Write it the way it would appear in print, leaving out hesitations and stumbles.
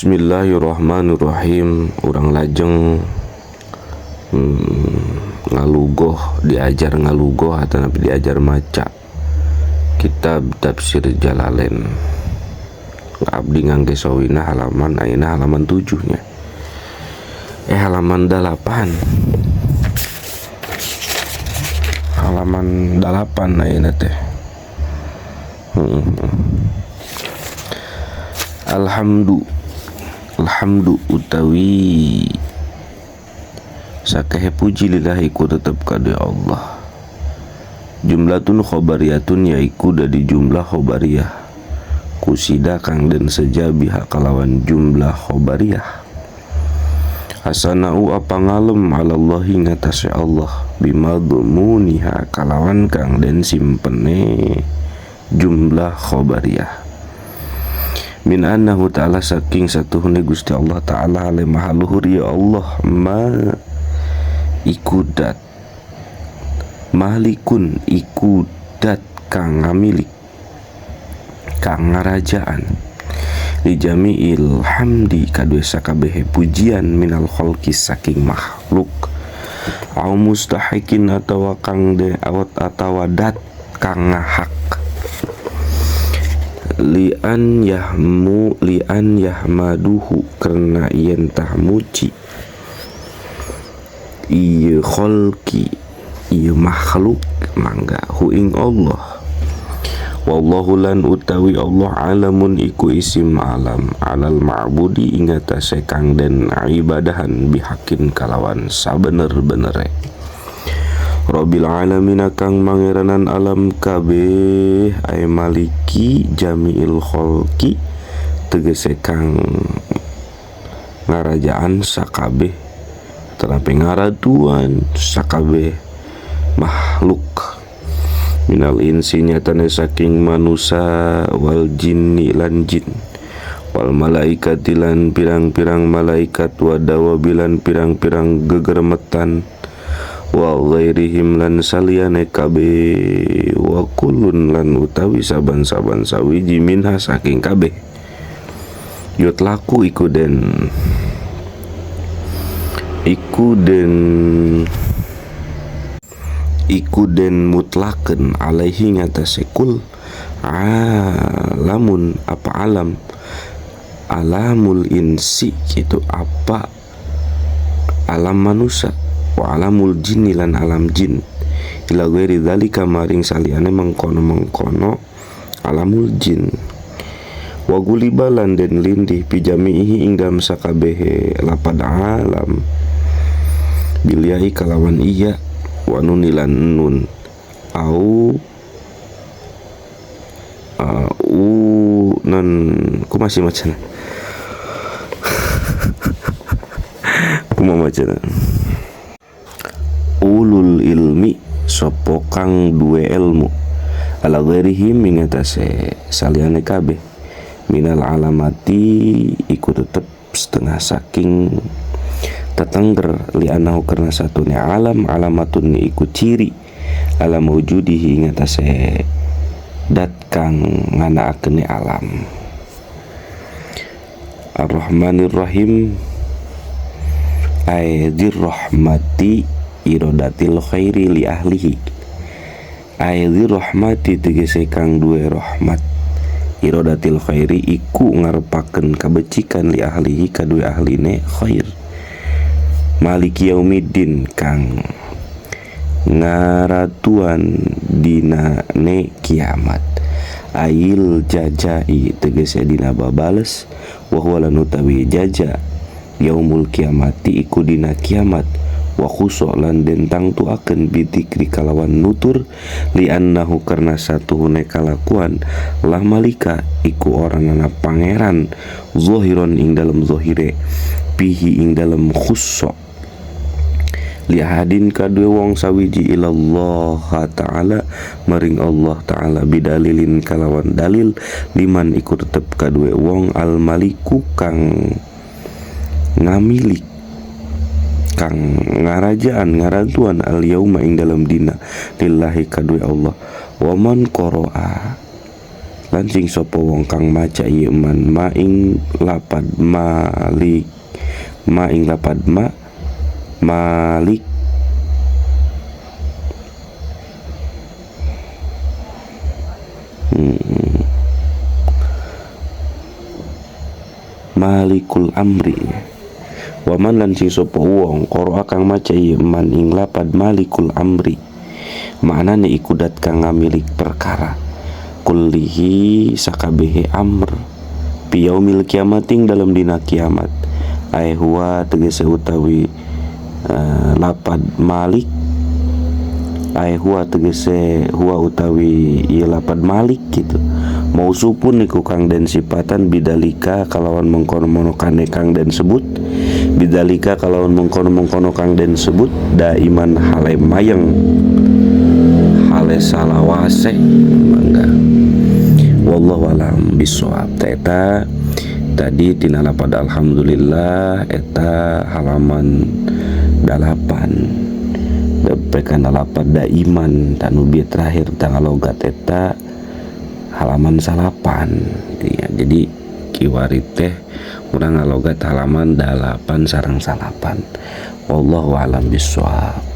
Bismillahirrahmanirrahim. Urang lajeng ngalugoh, diajar ngalugoh atau diajar maca kitab tafsir Jalalain. Abdi ngangge sawina halaman ayeuna halaman 7 nya. Halaman 8. Halaman 8 ayeuna teh. Alhamdu utawi sakehe puji lillahi ku tetep kade Allah. Jumlatun khobariyatun yaiku dari jumlah khobariyah kusida kang den seja biha kalawan jumlah khobariyah. Hasanau apa ngalem alallahi ngatasé Allah bimadmuniha kalawan kang den simpene jumlah khobariyah. Min annahu ta'ala saking satuhune Gusti Allah ta'ala ale maha luhur ya Allah ma ikudat malikun ikudat kang ngamilik kang ngarajaan li jami'il hamdi kadue sakabehe pujian minal khalqi saking makhluk au mustahikin atawa kang de awat atawa dat kang ngahak lian yahmu lian yahmaduhu karena yen tah muji ieu kholqi ieu makhluk mangga hu ing Allah. Wallahu lan utawi Allah alamun iku isim alam alal ma'budi ing atase kang den ibadahan bihakin kalawan sabener-benere. Rabbil alamin kang mangeranan alam kabeh ay maliki jami'il kholqi tegese kang ngarajaan sakabeh tetapi ngaratuan sakabeh makhluk minal insi nyatane saking manusa wal jinni lan jin wal malaikati lan pirang-pirang malaikat wa dawabilan pirang-pirang gegermetan wa ghairihim lan saliyane kabeh wa kullun lan utawi saban-saban sawiji minha saking kabeh yutlaku iku den mutlaken alaihi ngatasé kul alamun apa alam alamul insi gitu apa alam manusia wa alamul jinni lan alam jin ila ghairi dzalika maring saliyane mengkono-mengkono alamul jin wa gulibalan den lindih pijamihi ing dalem sakabehe lapad alam bilyahi kalawan iya wa nunilan nun au u non ku masih macana ku mau macana ulul ilmi sopo kang duwe ilmu ala ghairihim ing atase saliyane kabeh minal alamati iku tetep setengah saking tetengger li anahu karena satunya alam alamatun iku ciri alam wujudihi ing atase dat kang nganaakene alam. Ar-Rahmanir Rahim ay dzir rahmati irodatil khairi li ahlihi ay dzir rahmati tegese kang duwe rahmat irodatil khairi iku ngarepaken kabecikan li ahlihi kaduwe ahline khair. Maliki yaumiddin kang ngaratuan dinane kiamat ail jajai tegese dina babales wa huwa lan utawi jaja yaumul kiamati iku dina kiamat wa khusu lan den tangtuakeun bidzikri kalawan nutur li annahu karna satuhune kalakuan lah malika iku oranana pangeran zahiron ing dalem zahire pihi ing dalem khusu li ahadin kadue wong sawiji ilallah ta'ala maring Allah ta'ala bidalilin kalawan dalil liman iku tetep kadue wong al maliku kang ngamilik kang ngarajaan ngarantuan al yauma ing dalem dina lillahi kadue Allah. Wa man qara'a Lan sing sapa wong kang maca ieu man ma ing lapad malik ma ing lapad ma malik malikul amri. Waman lan sing sapa wong qara kang maca ieu man ing lapad malikul amri maknane iku dat kang ngamilik perkara kullihi sakabehe amr fi yaumil kiamating dalam dina kiamat ai huwa tegese utawi lapad malik ai huwa tegese huwa utawi ieu lapad malik gitu mausupun iku kang den sipatan bidalika kalawan mengkono-mengkono kane kang den sebut bidalika kalawan mengkono-mengkono kang den sebut daiman hale mayeng hale salawase mangga. Wallahu alam bisawab. Eta tadi tina lapad alhamdulillah eta halaman 8 depekan lapad daiman tanu bieu terakhir tanggal logat eta halaman 9 ya. Jadi kiwari teh urang ngalogat halaman 8 sareng 9. Wallahu alam bisawab.